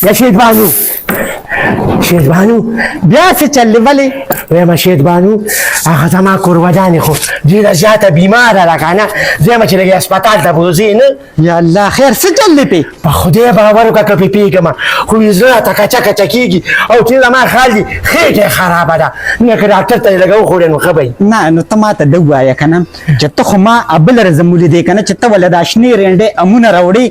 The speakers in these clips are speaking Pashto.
یا شیربانو، شیربانو. بیا څه چل دی؟ ولې؟ وایم شیربانو، هغه زما کورودانې خو ډېره زیاته بیماره ده که نه، زه یم چې لږ هسپتال ته بوځې نه. یا الله خیر، څه چل دی پې؟ په خدای باور وکړه که پې پېږم، خو یې زړه راته کچه کچه کېږي او چې زما خیال دي خېټه یې خرابه ده، نه که ډاکټر ته یې لږه وښوړې نو ښه به وي. نه نو ته ماته ده ووایه که نه چې ته خو ما ابل رزم ولیدې که نه چې ته وله دا شنې رینډې امونه راوړې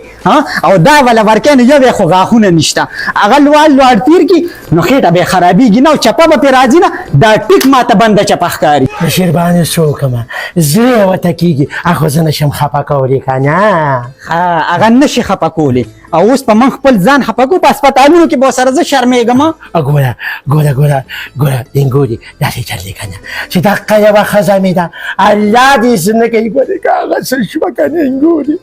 او دا وله ورکې، نو یو یې خو غاښونه نشته، هغه لوړ لوړ تیر کي نو خېټه به یې خرابېږي نه او چپه به پرې راځي نه، دا ټیک ماته بنده چپه ښکاري. شیربانو، څه وکړم، زړه یې ورته کېږي، اخو زه نه شم خفه کولی که نه. هغه نه شي خفه کولی او اوس په من خپل ځان خفه کو، په هسپتالونو کې به سره زه شرمېږم. ګوره ګوره ګوره ګوره، اینګوري داسې چل دی که نه چې دقه یوه ښځه مې ده، الله دې څه نه کوي، ګورې که هغه څه شوه که نه اینګوري،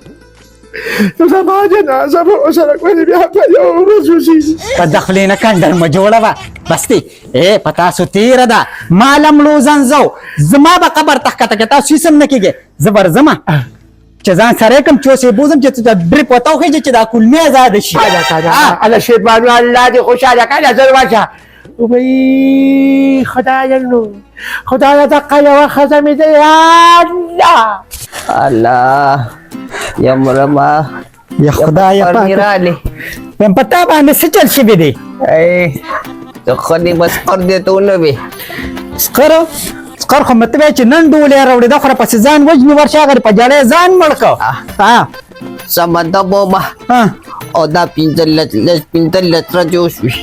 نو زما جنازه به ورسره ګورې بیا په یو ورځ وشي. په د خولې نه کنډر مه جوړوه، بس دی ای په تاسو تېره ده، ما له مړو ځنځو، زما به قبر ته ښکته کړې، تاسو هېڅ هم نه کېږي. زه به ورځم چې ځان سره کم چې اوس یې بوځم چې ته ډرپ ورته وخېژې چې دا کولمې ازاده شي. الله شیربانو، الله دې خوشحاله کړه، زر ورشه. وی خدایه، نو خدایه دقه یوه ښځه مې ده، یا الله. الله یا مرما. یا خدایه پاک، وایم په تا باندې څه چل شوی دی؟ ای ته ښه دې بس قر دې ته ونه وي. سقر سقر خو مې ته وایې چې نن ډولۍ راوړې ده، خو راپسې ځان وژني، ورشه هغه په جړۍ ځان مړ کړه. سمه ده بابا، او دا 15 ورځې وشوې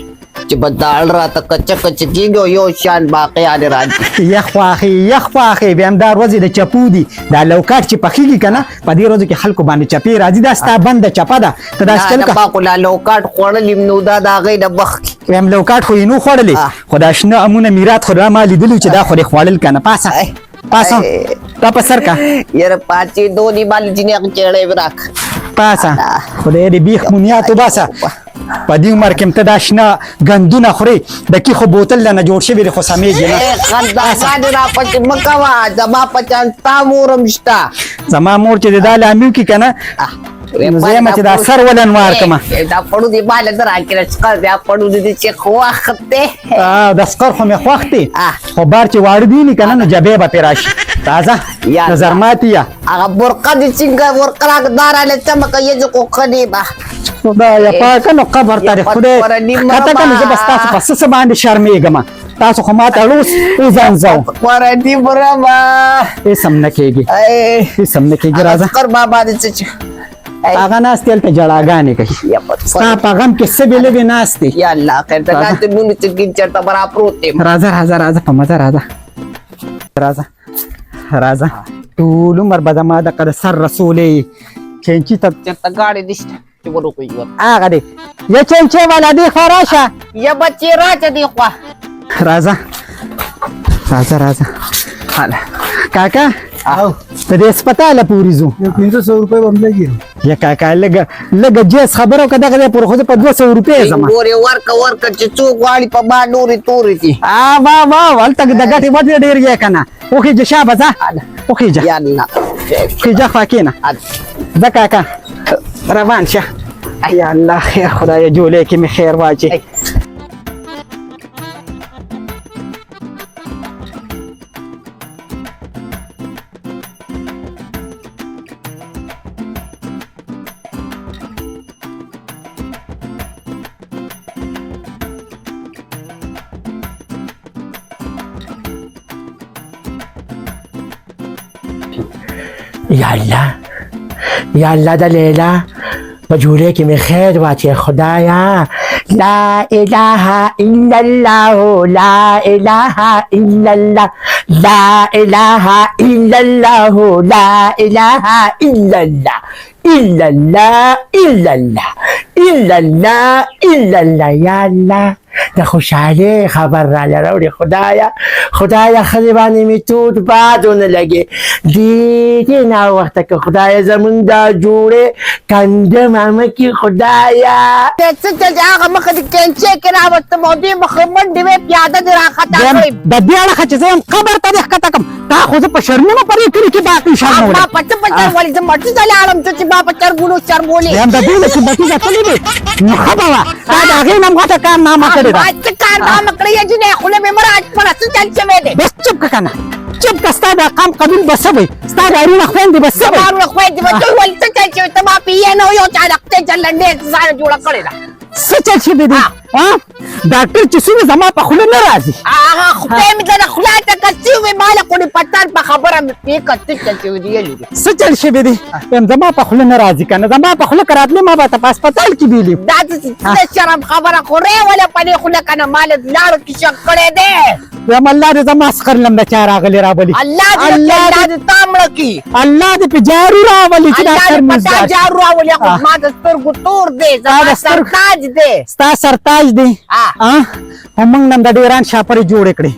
چې به داړ راته کچه کچه کېږي او یو شان باقیانې راځي. یخ واخې، یخ واخې، بیا هم دا ورځې د چپو دي، دا لوکاټ چې پخېږي که نه، په دې ورځو کې خلکو باندې چپې راځي، دا ستا بنده چپه ده، ته داسې چل وکړه. ما خو لا لوکاټ خوړلي نو دا د هغې نه مخکې. وایم لوکاټ خو یې نو خوړلې، خو دا شنه امونه میرات خو دا ما لیدلي چې دا خو دې خوړل که نه. پاسه پاسه، دا په سر کا. یاره پاڅېدو دي باندې چې هغه چېړی مې راکړه. پاسه، خدای دې بیخ بنیات وباسه، په دې عمر کې ته دا شنه ګندونه خورې، د کیخو بوتل له نه جوړ شوي دي خو سمېږي نه. خنداګانې راپسې مه کوه، زما په چان ستا مور هم شته. زما مور چې دا لامي وکړي که نه، نو زه یم چې دا سر ولنوار کړم. دا پړو دې ماله نه راکړه، سقر بیا پړو دې چې خوښ دی. د سقر خو مې خوښ دی، خو بار چې واړه دي نه که نه نو جبې به پرې راشي. راځه نظر ماتي یا هغه برقه دې څنګه برقه راکړه، دا راله چمکه یې زه خو ښه دی به. خدایه پاکه، نو قبر ته دې خدای ښکته کړه، نو زه به ستاسو په څه څه باندې شرمېږم، تاسو خو ماته اوس وځنځو. ورني مرمه. هېڅ هم نه کېږي، هېڅ هم نه کېږي. راځه سقر بابا دې څه چې هغه ناست دی هلته ژړاګانې کوي، ستا په غم کې څه بې لوې ناست دی. یا الله خیر، ته داسې مونږ چې چېرته به را پروت یم. راځه راځه راځه، په مزه راځه راځه راځه، ټول عمر به زما دغه د سر رسولې چینچي ته. چېرته ګاډی نشته چې وروخېږي؟ هغه دی، یا چینچې والا دې خوا راشه. یا بچې راشه دې خوا. راځه راځه راځه. هله کاکا، ته دې هسپتاله پورې ځو. یو 500 روپۍ به هم لګي. یا کاکا، لږه لږه جیز خبره وکړه، دغه ځای پورې خو زه په 200 روپۍ ځم. ګورې ورکه ورکه چې څوک غواړي په ما نورې تورې دي. واه واه، هلته د ګټې وټې ډېر یې که نه. وخېژه شابه، ځه وخېژه. یا الله، وخېژه، خوا کښېنه. ځه کاکا روان شه. یا الله خیر، خدایه جولې کې مې خیر واچې. یا الله، یا الله، د لیلا په جولې کې مې خیر واچې خدایا. لا اله الا الله، لا اله الا الله، لا اله الا الله، لا اله الا الله، الا الله، الا الله، الا الله، الا الله. یا الله. د خوشحالۍ خبر راله راوړې. خدایه خدایه ښځې باندې مې تود باد ونه لګې، ډېرې ناوخته که خدایه زمونږ دا جوړې کنده مامه کې خدایه. څه چل چې هغه مخه دې کینچې کې راوستم او دې مخه منډې وې، پیاده دې راخطا کړې. د دې اړخه چې زه یم قبر ته دې ښکته کړم، تا خو زه په شرمونو په دې کلي کې باقي شرمولم. ما په څه په چر ولې زه مټي ته لاړم، ته چې ما په چرګونو شرمولې. یم د دې نه چې بټي تللې وې نو ښه به وه، تا د هغې نه هم غټه کارنامه کړې ده. ما څه کارنامه کړې یې جینۍ، خوله مې مه راچپړه، څه چل شوی دی؟ بس چپ که که نه، چپ که. ستا د قام قبیل به څه وي، ستا د وروڼه خویندې به څه وي؟ زما وروڼه خویندې به څه وي؟ څه چل شوی؟ ته ما پیې نه یو چا د خدای چل لنډې ځانه جوړه کړې ده. څه چل شوی دی؟ ډاکټر چې څومره زما په خوله نه راځي، هغه خدای مې درنه خوله ته کسي وي، ما له خو دې پتن په خبره مې پې که څه چل شوی دی یې لوري. څه چل شوی دی؟ وایم زما په خوله نه راځي که نه، زما په خوله که راتلې ما به ته په هسپتال کې بیلي. دا څه شرم خبره خو رې وله په دې خوله که نه، ما له لارو کې شک کړی دی. وایم الله دې زما سخر لم د چا راغلی راولي، الله دې الله دې تا مړه کړي، الله دې په جارو راولي چې الله دې په تا جارو راولي. خو زما د سترګو تور دی، زما سرتاج دی. ستا سرتاج دی؟ خو موږ نن د ډېران شاپرې جوړې کړې،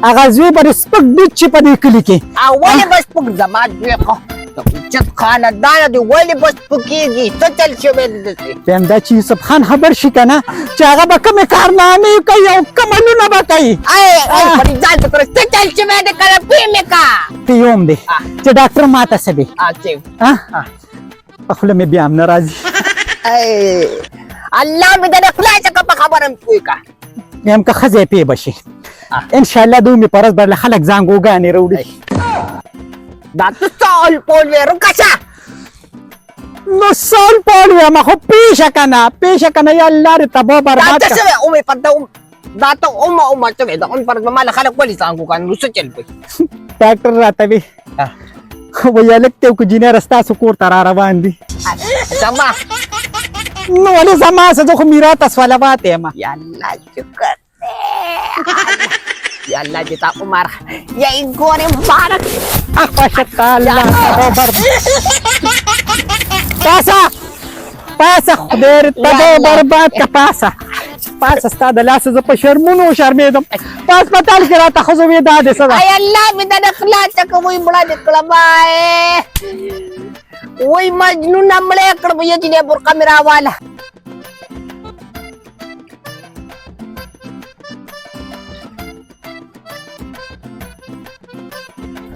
هغه زوی به دې سپک ډوچ چې په دې کلي کې. ولې به سپک؟ زما زوی خو اوچت خاندان دی، ولې به سپکېږي؟ څه چل شوی دی داسې؟ وایم دا چې یوسف خان خبر شي که نه چې هغه به کومې کارنامې کوي او کوم عملونه به کوي. ای ای په دې ځان ته څه چل شوی دی که نه پوه مې که؟ پیوم دی چې ډاکټر ما ته څه دی؟ په خوله مې بیا هم نه راځي. الله مې درنه خلاصه که په خبره مې پوه که. وایم که ښځه یې پې به شي انشاءالله، د اومې په ورځ به له خلک زانګوګانې راوړي. دا ته څه اول پول وې؟ رکه شه. نو سال پول وایم خو پېښه که نه، پېښه که نه. یا الله دې تباه برباد. دا څه شوی اومې پر دا ته اومه اومه څه وې؟ د اوم پر ما له خلک ولې زانګوګانې؟ نو څه چل کوي؟ ډاکټر راته وي وایي هلک دی او که جینۍ ستاسو کور ته را روان دي. زما نو ولې زما څه؟ زه خو میراته سوالوات یم. یا الله شکر دی، یا الله چې تا عمر یا ګورې مبارک. اخ الله تباه پاسه پاسه، خدای دې تباه برباد که. پاسه پاسه، ستا د لاسه زه په شرمونو وشرمېدم. په هسپتال کې راته ښځو وې دا دې څه ده؟ ای الله مې درنه خلاصه که، وایي مړه دې کړم، وایي مجنونه مړی کړم. یه جینۍ برقه مې راواله.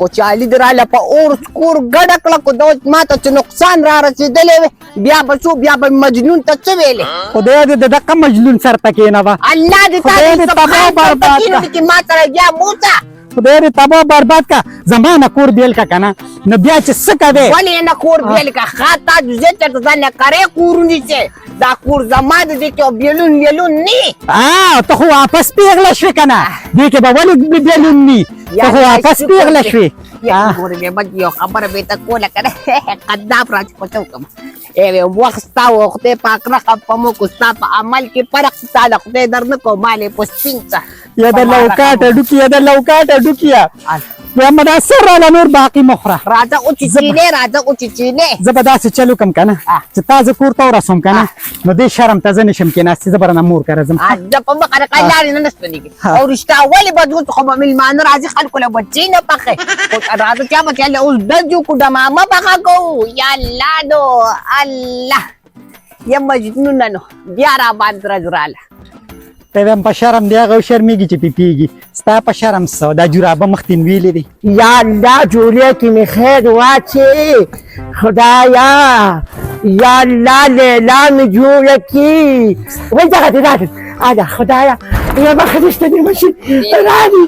خوشحالي دې راله په اور سکور ګډه کړه، که دا اوس ما ته څه نقصان را رسېدلی وی بیا به څو، بیا به مجنون ته څه ویلې؟ خدای دې د دقه مجنون سر ته کښېنوه. الله دې تا خدای دې تباه برباد کړه. کې ما سره بیا موسه. خدای دې تباه برباد کړه. زما نه کور بېل که نه نو بیا چې څه کوې؟ ولې نه کور بېل که؟ ښه تا زه چېرته ځان نه کرې کورونه چې دا کور زما د دې کې بېلون بېلون نی. ته خو واپس پیغله شوې که نه، دې کې به ولې بېلون نی؟ ته خو واپس پیغله شوې. ګورې مې بد یو خبره مې ته کوله که نه، قداب را چې په څه وکړم؟ ای وخت ستا و خدای پاک رقم په موږ ستا په عمل کې فرق ستا له خدای در نه کوم مال یې په سپین څه. یا د لوکاټه ډوکیه، د لوکاټه ډوکیه. بیا ما دا سر راله نور باقي مه خوره. راځه وچیچینې، راځه وچیچینې. زه به داسې چل وکړم که نه چې تا زه کور ته ورسوم که نه، نو دې شرم ته زه نشم کېناستې، زه به رانه مور کره ځم. زه په مخه د لارې نه ستنېږي او رښتیا ولې به اوس خو به مېلمانه راځي، خلکو له به چای نه پخې. راځه چا به چې اوس ډز وکړو، ډمامه پخه کوو. یا الله نو الله یا مجنونه نو بیا را باندې ورځ راله. ته وایم په شرم دی هغه وشرمېږي چې پیپېږي، ستا په شرم څه؟ دا جرابه مختین ویلې دي. یا الله جوړې کې مې خیر واچې خدایا، یا الله لیلا مې جوړه کړي. وایي دغه دې راغی اله خدایا، یا ما خدشته دې مشي رادي.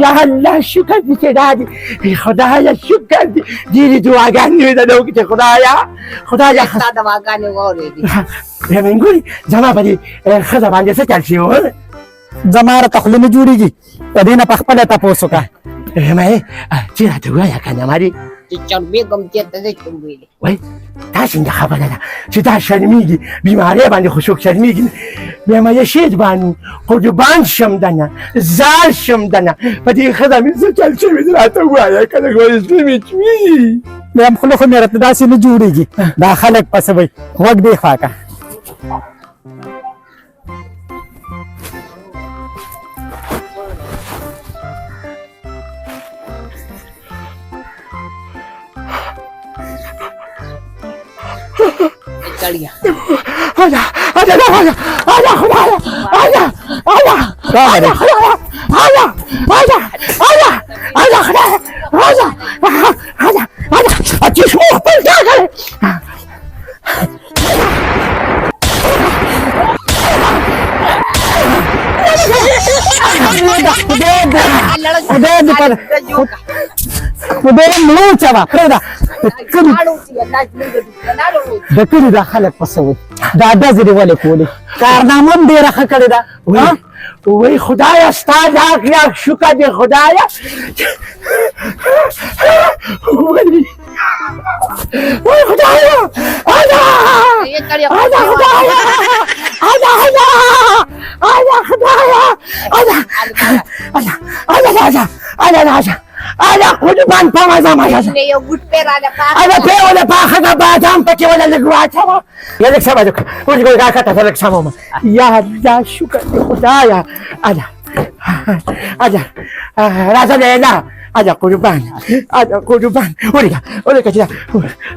یا الله شکر دې چې رادي، خدایا شکر دې. ډېرې دعاګانې مې درنه وکړې خدایا خدایا. ستا دعاګانې واورېدې. منګوري زما په دې ښځه باندې څه چل شوي وو؟ زما راته خوله نه جوړېږي، په دې نه په خپله تپوس وکړه. مې چې راته ووایه که نه ماري چې چرمېږم چېرته نه شم ویلی. وایي دا څنګه خبره ده چې دا شرمېږي؟ بیمارۍ باندې خو څوک شرمېږي نه. بیا مې شید بانو قربان شم دنه زار شم دنه، په دې ښځه مې څه چل شوي دی راته ووایه که نه ګورې زړه مې چوي. بیا هم خوله خو مې راته داسې نه جوړېږي، دا خلک په څه وایي؟ غوږ دې خوا که. چړیا. انا انا انا انا خدایا، انا انا انا خدایا، انا انا انا انا خدایا، انا انا انا چې شو خپل ځای کړی. خدای دې پر خدای مړو چوا پرېږده. د کلي دا خلک په څه وایي؟ دا ډزې دې ولې کولې؟ کارنامه هم ډېره ښه کړې ده. وی خدایا، ستا لاک لاک شکر دی خدایا. وی خدایا، انا انا خدایا، انا انا انا خدایا، انا انا انا راځه، انا راځه، انا قربان په مزه مزه. یو ګوټ پې راله پاخه. انا پې وله پاخه ده، بادام پکې وله لږ واچوه. یا لږ سمه ده، ولږ راکته لږ سمومه. یا الله، شکر دی خدایا. انا انا راځه لیلا، انا قربان، انا قربان. ولږه ولږه چې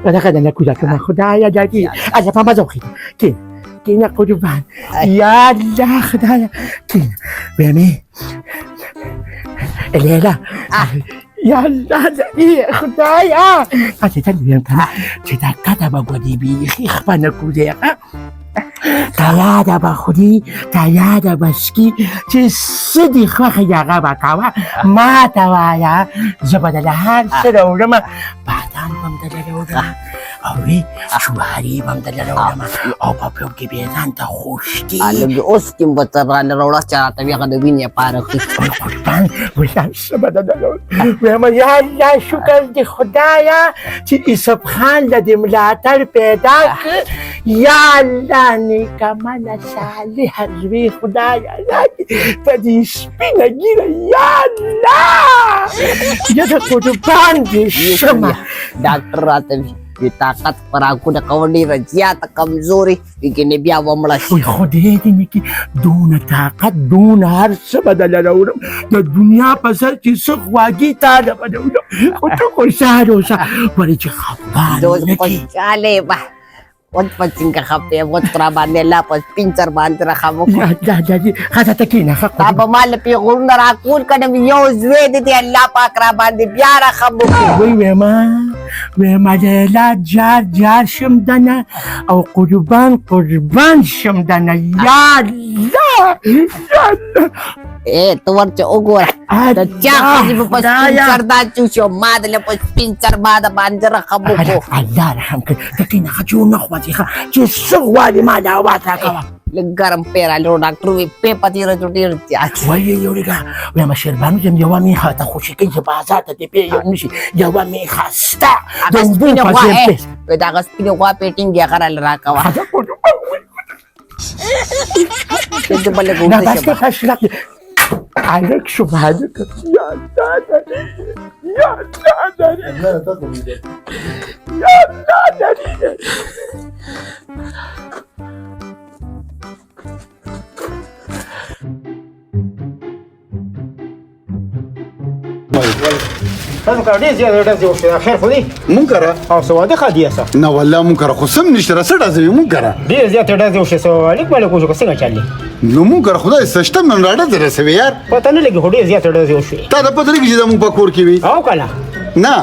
دا دغه نه کوزه کومه. خدایا جاجي، انا په مزه وخیږه. کښېنه کښېنه قربان. یا الله خدایا، کښېنه. ویمې لیلا، یا الله دې خدایا، تاسې ته ویم که نه چې دا کته به ګودې بیخي خپنه کوزې. تا یاده به خوري، تا یاده به څکي، چې څه دې خوښه وي هغه به کوه. ما ته وایه، زه به درله هر څه راوړم. بادام به هم درله راوړم، او وی شوهرې به هم درله راوړم، او په پلو کې به یې ځان ته خوشتي. لږ اوس کې به څه راله راوړه چې راته وي هغه د وینې لپاره ښه. قربان، وایي هر څه به درله راوړم. وایم یا الله، شکر دې خدایه چې یوسف خان له دې ملاتړ پیدا کړ. یا الله، نیکمنه صالح زوی خدایه راکړي په دې سپینه ږیره. یا الله، زه د قربان دې شمه. ډاکټر راته وي طاقت خوراکونه کوه، ډېره زیاته کمزوري وي، بیا ومړه شي. وای خدای دې نه کړي، دونه طاقت دونه هر څه به درله راوړم. د دنیا په سر چې څه خواږي تا له به راوړم، خو ته خوشحاله اوسه، ولې چې خفګان زه اوس نه کړي. خوشحاله یم. اوس په څنګه خفه یم؟ اوس را باندې الله په سپین سر باندې رحم وکړو. یا الله جاجي، ښځه ته کښېنه. ښه تا به ما له پېغورونه راکول که نه، یو زوی دې دی الله پاک را باندې بیا رحم وکړو. وی ویمه ویمه لیلا، جار جار شم دنه او قربان قربان شم دنه. یا الله، یا الله. ای ته ورته وګوره، د چا ښځې به په سپین سر دا چوشي او ما دله په سپین سر ما د باندې رحم وکړو. الله رحم کړي. ته کښېنه ښه، چې ونه خوځې. ښه، چې څه غواړې ما له اواز راکوه. لږ ګرم پی راله. ډاکټر وی پی په تېره جو ډېر زیات. وایي یو لږه وایم شیربانو یم، یوه میخه ته خوشې کوي چې بازار ته دې پی یو نشي. یوه میخه سته د هغه اوبو سپینه په غوا څېر ای پی. وی د هغه سپینې غوا پیټینګ یې هغه راله راکوه. ته به لږ نه اوږده بس شمه. که شلق هلک شم، هلک. یا الله دری، یا الله دری، یا الله دری. تاسو کار ډېر زیات ډزې وشوې، خیر خو دی؟ مونږ کره او څه واده ښادي یاست؟ نه والله، مونږ کره خو سم نشته. را څه ډزې وي مونږ کره؟ ډېر زیات ډزې وشوې، څه لیک مالک وشو که څنګه چل دی؟ نو مونږ کره خدای څه شته نن را ډزې رسوي یار. پته نه لګي، خو ډېر زیات ډزې وشوې. تا ته پته لګي چې دا مونږ په کور کې وي؟ او که نه؟ نه،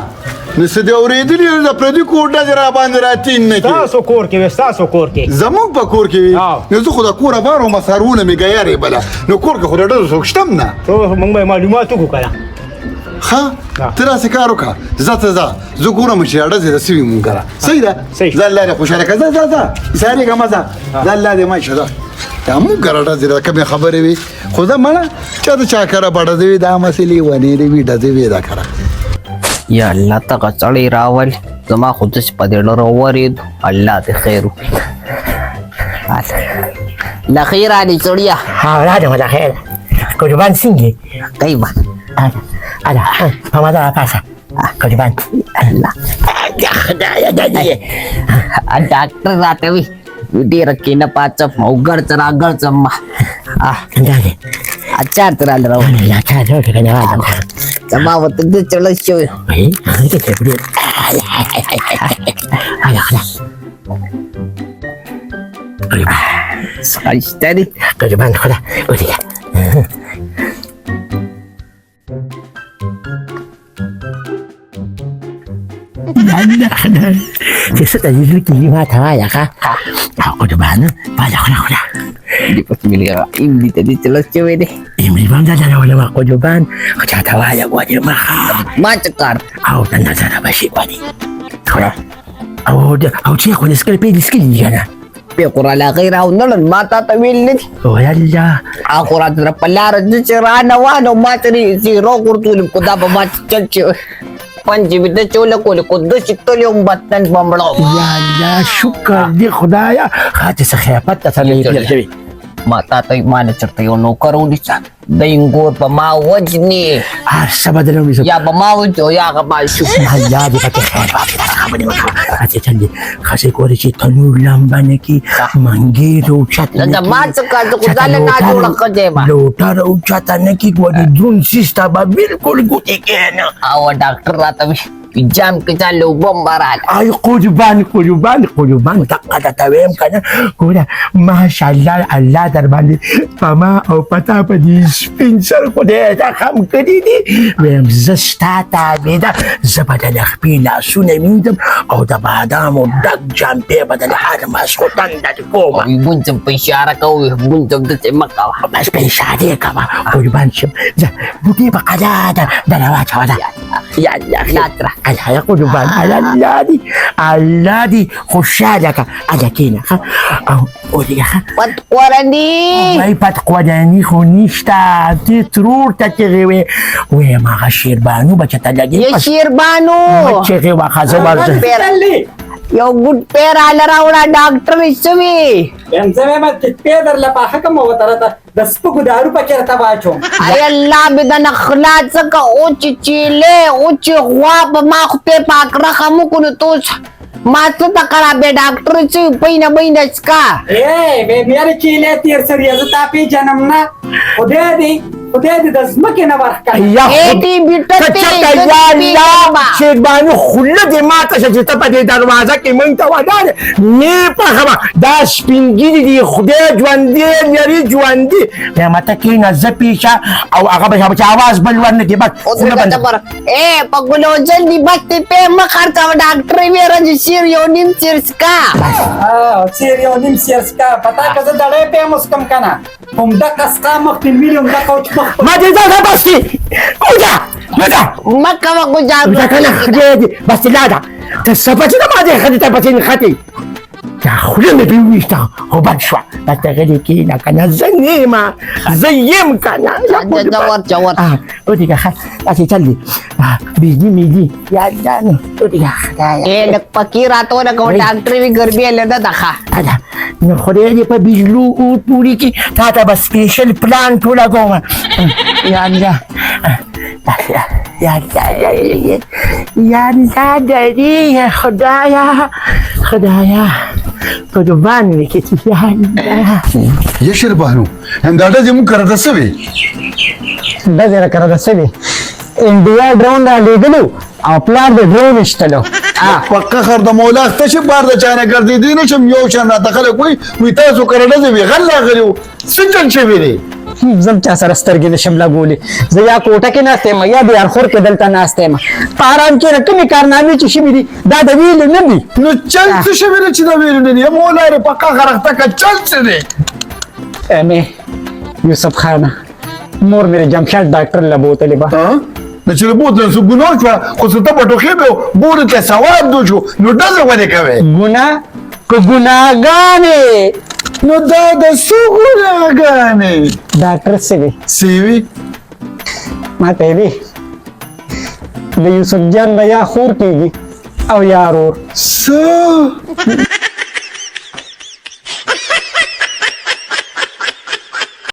نو څه دې اورېدلي د پردي کور ډزې را باندې راتین نه کړي. ستاسو کور کې وي، ستاسو کور کې. زمونږ په کور کې وي؟ او. نو زه خو د کوره بار وم، سرونه مې ګیارې بله، نو کور کې خو د ډزو څوک شته هم نه. ته مونږ به معلومات وکړو که نه؟ ښه، ته راسې کار وکړه، ځه ته ځه، زه ګورم چې ډزې رسوي مونږ کره. صحیح ده؟ صحیح. ځه الله دې خوشحاله کړه. ځه ځه ځه، سارېږه مه ځه، ځه الله دې مه شه. ځه دا مونږ کره ډزې ده کومې خبرې وي، خو ځه مړه چا د چا کره به ډزې وي، دا مسلې ونې دې وي ډزې وي دا کره. یا الله، ته غڅړی راول، زما خو داسې په دې ډېره وورېدو. الله دې خیر وکړي. له خیره دې سړیه. ها راځم له خیره. قربان څنګه یې؟ کوي به. انا انا په مزه راپاڅه قربان. الله یا خدایه ددې. ډاکټر راته وي ډېره کینه پاڅم او ګرځ را ګرځم ما. څنګه دی؟ چار ته راله راوړه. یا چا راوړه که نه راځم. زما ورته د چړه شوی. وایي هغه ته پرې. ایا خلاص. ښایسته دی. قربان خدا ودرېږه. چې څه ته زړه کېږي ما ته وایه ښه. او قربان وایه خوله خوله. دې پسې مې لږه املي ته دې چلس شوی دی. املي به هم درته راولم قربان، خو چا ته وایه ګورې مخه. ما څه کار؟ او د نظره به شي ګورې خوله. او او چې خو دې څکلی پې دې څکلي دي که نه؟ پې خو راله هغې راونړل، ما تا ته ویل نه دي. ویله هغه خو راته په لاره ځه چې رانه وه نو ما ترې زیرو غورځولم، خو دا به ما چل چې پنجې مې داسې ولګولې، خو داسې تللی وم بطن به مړه وم. یا الله شکر دې خدایه، ښه چې څه خیافت درسره نه وي تېر شوی. ما تا ته ما نه چېرته یو نوکر ونیسه، د انګور په ما وجني. هر څه به درنه ونیسم. یا به ما وجني او یا هغه ماشوم. الله دې پکې خیر واچوي، داسې خبرې مه کوه. هسې چل دې ښځې ګورې چې تنور لمبه نه کړي، منګې دې اوچت نه د ما څه کار؟ زه خو ځانله ناجوړه ښځه یم. لوټر اوچته نه کړي، ګورې درون څیز ته به بلکل ګوتې کښېنه. او ډاکټر راته وایي جام کې ځان له اوبه هم راله. ای قربان قربان قربان، دقه درته وایم که نه ګوره ماشاءالله الله در باندې په ما او په تا په دې سپین سر خدای دا خم کړي دي. وایم زه ستا تابع ده، زه به د خپې لاسونه وینځم او د بادامو ډک جامپې به د هر ماسخوتن در کومه. لمونځ هم په اشاره کوو، لمونځ هم داسې مه کوه. بس په اشارې کوه قربان شم. زه بوټې په قلا ده دره واچوه ده. یا الله لا تر الله یا قربان الله دي الله دي خوشاله که الله کېنه ښه. او ودرېږه ښه. پت قرني وای پت قرني خو نشته، دې ترور ته چغې وې. وایم هغه شیربانو به چې ته لګې یا شیربانو چغې وخه زه ورځم. یو ګوټ پی راله راوړه ډاکټر یې څه وي؟ وایم زه وایم چې پی درله پاخه کوم ورته راته د سپکو دارو پکې راته واچوم. ای الله مې د نه خلاصه که، او چې چیلې او چې غوا په ما خدای پاک رحم وکړو نو ته اوس ما څه ته خرابې ډاکټر یې څه وي؟ پینه بینه څکه. ای بې میرې چیلې تېر سړی، زه تا پېژنم نه، خدای دې خدای دې د ځمکې نه ورښکاره. یا ایټي بیټه ته ته چېرته زه یا دې الله پېژنم. شیربانو خوله دې ماته شه چې ته په دې دروازه کې موږ ته ولاړ یې. نه پخوه دا سپین ږیري دي، خدای ژوندی لري ژوندي. وایم ته کښېنه زه پیشه او هغه به چې اواز بل ورنه کړي بس خوله ودرېږه بنده. ته بره. ای په ګلوجن دي بس دې پی مه خرڅوه ډاکټر ویره چې سیر یو نیم سیر څکه. سیر یو نیم سیر څکه په تا که زه دړی پی هم وڅکم که نه همدقه ستا مخ دې ویلي همدقه وچ مخ. ما دې ځه بس دې وځه وځه مه کوه ګوزار وځه که نه خدای دې بس دې لاړه ته څه پسې ده ما دې ښځې ته پسې نښتې دا خوله مې پرې وویشته خو بد شوه. بس ته غلې کښېنه که نه زه نه یم زه یم که نه. ځه ورشه ورشه. ودرېږه ښه داسې چل دی بجلي ملي یا الله نو ودرېږه خدایه. ای لږ پکې راته ولګوه ډاکټر وي ګرمي یې لږه ده ښه. اله نو خدای دې په بجلو اور پورې کړي، تا ته به سپیشل پلانټ ولګوم. یا الله یا الله یا الله درې خدایا خدایا قربان مې کړې یا الله. یا شیربانو همدا ډزې موږ کره ته څه وې؟ ډزې را کره ته څه وې؟ انډیا ډرون را لېږلو او پلار دې ډرون ویشتلو. په قهر د مولا اخته شي بار د چا نه ګرځېدی نه شم. یو شان راته خلک وایي وایي تاسو کره ډزې وې، غل راغلی و، څه چل شوی دی؟ زه هم چا سره سترګې نه شم لګولې. زه یا کوټه کې ناست یم یا د یارخور کې دلته ناست یم. په آرام کې نه کومې کارنامې چې شوې دي دا د ویلو نه دي. نو چل څه شوی دی چې د ویلو نه دي؟ مولا یې په قهر اخته که چل څه دی؟ امې یوسف خانه مور مې د جمشید ډاکټر له بوتلې به. نو چې بوتلې څه ګناه شوه؟ خو څه ته په ټوخې به بورې ته ثواب دو شو، نو ډزې ولې کوې؟ ګناه که ګناهګانې. نو دا د څه ګناهګانې؟ ډاکټر څه وي؟ څه وي؟ ما ته یې وي د یوسف جان به یا خور کېږي او یا ورور. څه؟